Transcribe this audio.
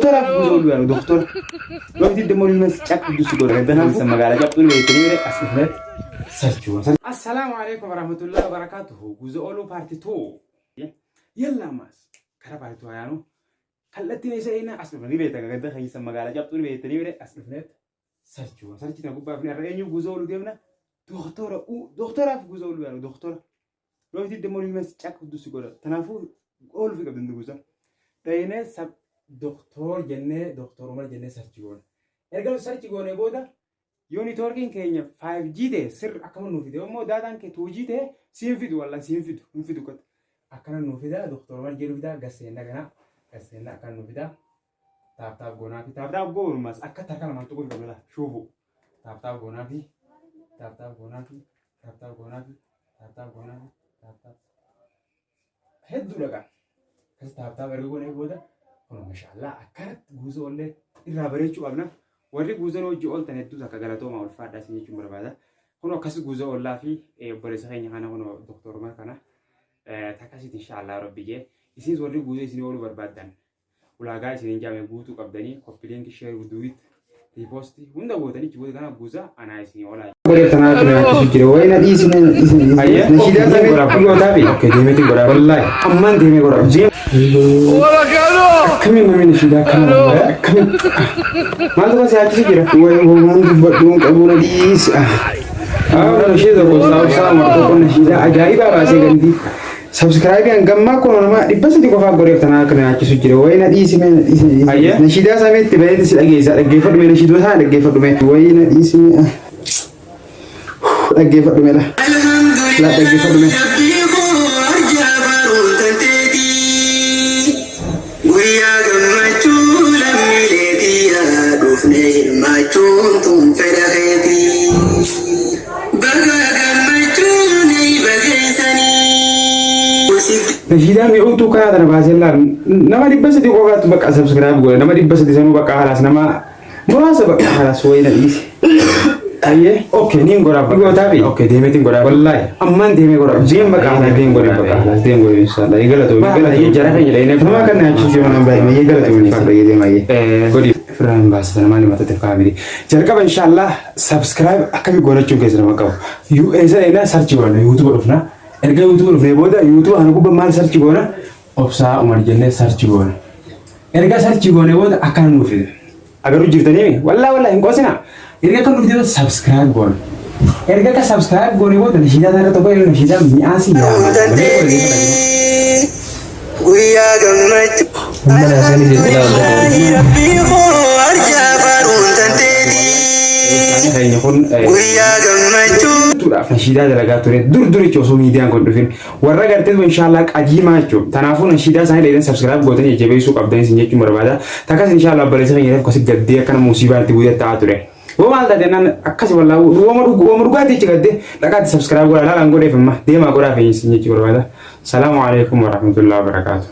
Doktoraaf guutuu ooluu yaanu doktora. Yoo itti immoo ilma caqdu si godha. Kanaafuu magaalaa cabxuu beektanii bire as dhufneet sarchuu. Assalaamu alaikum warahmatullahi wabarakatuhu. Guutuu ooluu paarti 2. Yalla ammas karaa paarti 2 yaanu kallattiin isa ina as dhufne ni beektan gadda keessa magaalaa cabxuu beektanii bire as dhufneet sarchuu. Sarchi na gubbaa fi irra eenyu guutuu ooluu deemna. Doktora doktoraaf guutuu ooluu yaanu doktora. Yoo itti immoo ilma caqdu si godha. Kanaafuu ooluu fi qabdu guutuu. Dhayinee sab doktor jennee doktor Umar jennee sarchi goona. Erga sarchi goone booda yoo niitoorkiin keenya 5G ta'e sirri akkama nuu fide immoo daataan kee 2G ta'e siin fidu wallah siin fidu hin fidu qota. Akkana nuu fida doktor Umar jedhu fida gasseenna kana gasseenna akkana nuu fida taap taap goonaa fi taap taap goonumas akka takka lamaan tuquu hin qabnu shuufu taap taap goonaa fi taap taap goonaa fi taap taap goonaa fi taap taap goonaa fi taap taap hedduu dhaqa. Akkas taap taap erga goonee booda kun mashaallaa akkanatti guuzoo illee irraa bareechuu qabna. Warri guuzoon hojii ooltan hedduu takka galatoomaa ulfaadhaa isin jechuun barbaada. Kun akkas guuzoo oollaa fi obboleessa keenya kana kun Doktor Umar kana takkasitti inshaallah rabbi jee isinis warri guuzoo isin ooluu barbaaddan ulaagaa isin hin jaame guutuu qabdanii copy link share duwit repost hunda gootanii achi booda kana guuza anaa isin oolaa. Ammaan deemee godha. Akkamiin namni nashiidaa akkana akkamiin maaltu kan si yaachisu jira? Waan dubbadhu hin qabu na dhiisi. Nashiida tokko saawsaa tokko nashiidaa ajaa'ibaa baasee gandi. Subscribe hangammaa kun nama 300 qofaa godheef tanaa akka na yaachisu jira. Wayi na dhiisi mee na dhiisi. Ayyee. Nashiidaa samii itti baheeti si dhageessa. Dhaggeeffadhu mee nashiidoo isaa dhaggeeffadhu mee. Wayi na dhiisi mee. Dhaggeeffadhu mee la. La dhaggeeffadhu mee. Guyyaa gammachuu lammiileetii dhufnee hirmaachuun tun fedha keetii. Baga gammachuun bageessanii. Nashiidaa mi'ootuu kanaa tana baasee laal nama 300 qofaatu bakka subscribe godhe nama 300 sanuu bakka halaas nama muraasa bakka halaas wayi na dhiisi. Ayyee. Okay niin godhaa bakka. Gootaafi? Okay deemeetiin godhaa. Wallaahi. Ammaan deemee godhaa. Deem bakka halaas deem godhe bakka halaas deem godhe inshallah. Eegala ta'u eegala ta'u. Jara keenya dhayinee. Nama kan nyaachuu jiru nama baay'ee eegala ta'u inshallah deem ayyee. Godhi. Firraa hin baasisa namaan himata ta'e kaamiri. Jalqaba inshallah subscribe akkamii godhachuun keessa nama qabu. Eessa dhayinaa sarchi goona YouTube dhufna. Erga YouTube dhufnee booda YouTube kana gubbaa maal sarchi goona? Obsaa Umar jennee sarchi goona. Erga sarchi goone booda akkana nuuf fida. Agaruu jirtanii wallaa wallaa hin qoosina. Erga akka nuuf fide subscribe goona. Erga akka subscribe goone booda nashiidaa irra tokko yeroo nashiidaa mi'aasii yaama. Guyyaa gammachuu. Rabbii koo arjaa faaruun tanteetii. Keenya kun Guyyaa gammachuu. tuudhaaf nashiidaa dalagaa ture dur dur jechuun osoo miidiyaan kun dhufin warra gartee inshaallah qadiimaa jechuun tanaafuu nashiidaa isaanii dheedan subscribe gootanii jajjabeessuu qabdan isin jechuun barbaada takkas inshaallah obboleessa keenya akkasi gaddee akkana musiibaa itti buutee ta'aa ture. Yoo maal taate naan akkas wallaa wooma dhugaatii jechi gaddee dhaqaatti subscribe godhaa laalaan godheef amma deemaa godhaa fi isin jechuu barbaada. Salaamu alaikum warahmatullahi wabarakatuh.